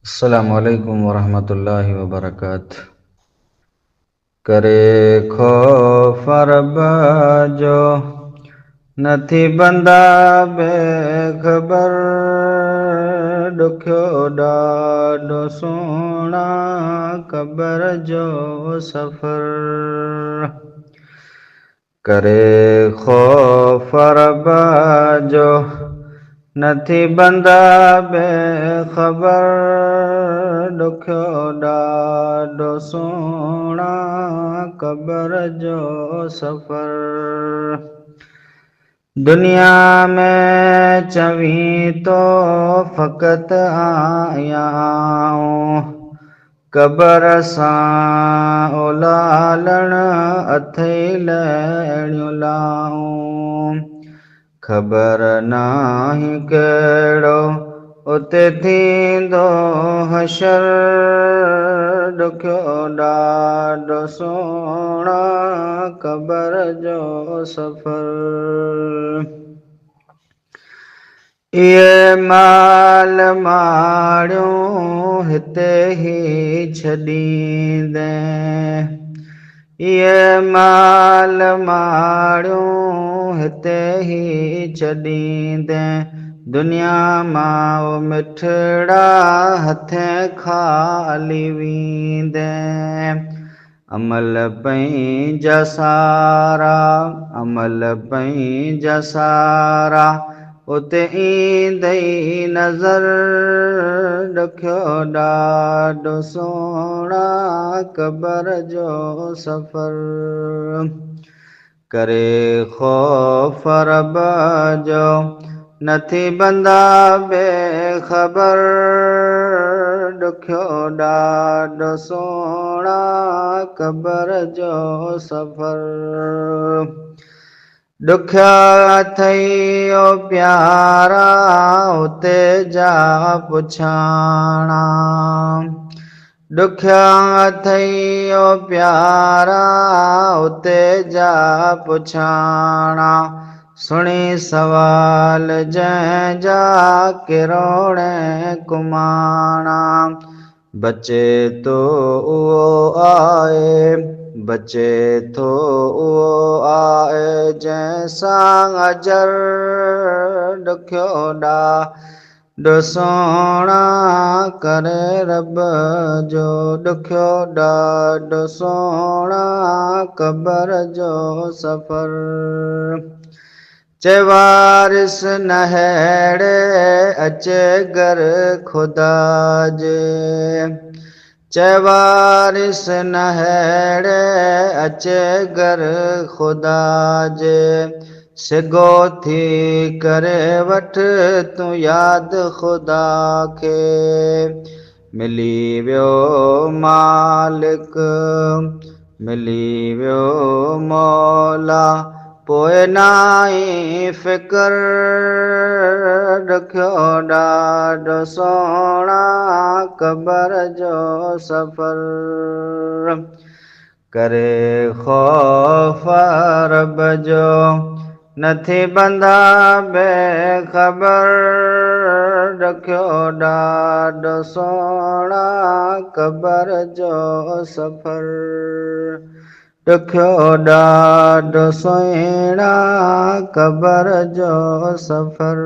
السلام عليڪم ورحمة الله وبرڪاته ڪري خوف رب جو نٿي بندا بي خبر ڏکيو ڏاڍو سهڻا قبر جو سفر ڪري خوف رب جو، نه ٿي بندا بي خبر، ڏکيو ڏاڍو سهڻا قبر جو سفر. دنيا ۾ چوين ٿو فقط آهيان آئون، قبر سان اولالڻ اٿئي لهڻيون لائون، خبر ناهي ڪهڙو اتي ٿيندو حشر، ڏکيو ڏاڍو سهڻا قبر جو سفر. اهي مال ماڙيون هتي هي ڇڏيندين، اهي مال ماڙيون هتي هي ڇڏيندين، دنيا مان او مٺڙا هٿين خالي ويندين. عمل پنهنجا سارا، عمل پنهنجا سارا، اتي ايندئي نظر، ڏکيو ڏاڍو سهڻا قبر جو سفر. ڪري خوف رب جو، نه ٿي بندا بي خبر، ڏکيو ڏاڍو سهڻا قبر جو سفر. ڏکيا اٿئي او پيارا اتي جا پڇاڻا، ڏکيا اٿئي او پيارا اتي جا پڇاڻا، سڻي سوال جنهن جا ڪروڙين ڪماڻا، بچي ٿو اهو آهي، بچي ٿو اهو آهي جنهن سان اجر، ڏکيو ڏاڍو سهڻا ڪري رب جو، ڏکيو ڏاڍو سهڻا قبر جو سفر. چئي وارث نه ههڙي اچي گهر خدا جي، چئي وارث نه ههڙي اچي گهر خدا جي، سگهو ٿي ڪري وٺ تون ياد خدا کي، ملي ويو مالڪ ملي ويو مولا پوء ناهي فڪر، ڏکيو ڏاڍو سهڻا قبر جو سفر. ڪري خوف رب جو، نه ٿي بندا بي خبر، ڏکيو ڏاڍو سهڻا قبر جو سفر. ڏکيو ڏاڍو سهڻا قبر جو سفر.